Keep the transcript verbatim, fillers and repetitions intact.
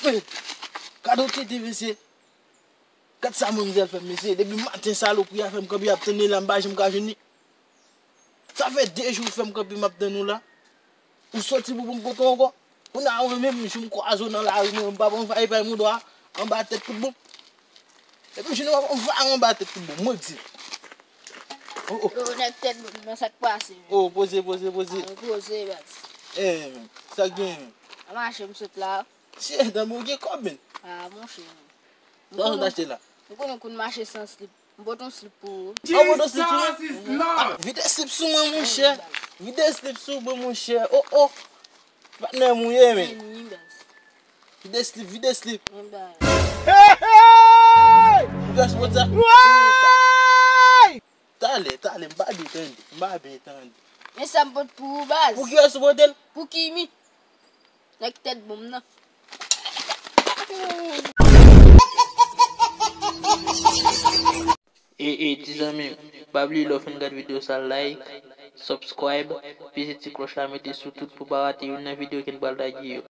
Men, gade w tete, mesye. Gad sa manmzèl fè m, mesye. Depi maten, salopri a fè m kanpe ap tann li la, m pa janm ka jwenn li. Sa fè de jou l fè m kanpe, m ap tann ou la. Ou soti pou, pou m kote w ankò. Kounye a, mwen menm, jou m kwaze w nan lari, mwen, m pa pran fay pay moudwa anba tèt tout bon. Epi, jou nou pa pran fay anba tèt tout bon, mwen di. Oh, oh. Yo, nèg tèt bon, nan sa k pase, men. Oh, poze, poze, poze. Ah, poze, baz. Eh, men, sa k genyen, men? An mache, m sot la. Chè, dan bon gen kòb, men. Ah, monchè. Sa w sot achte la? M konnen w konn mache san slip. M pote yon slip pou ou. An pote yon slip pou mwen? Ah, vide slip sou mwen, monchè. Vide slip sou mwen, monchè. Oh, oh. Patnè m ou ye, men. Vide slip, vide slip. Hey, hey! Ou gen sponsor? Talè, talè, m pa byen tande, m pa byen tande. Men sa m pote pou ou, baz. Pou kiyès ou pote l? Pou Kimi. Nèg tèt bonm nan. E, e, ti zanmi m, pa bliye lè w fin gad videyo sa, like, subscribe, peze ti klòch la, mete sou tout pou pa rate youn nan videyo ke n pral lage yo.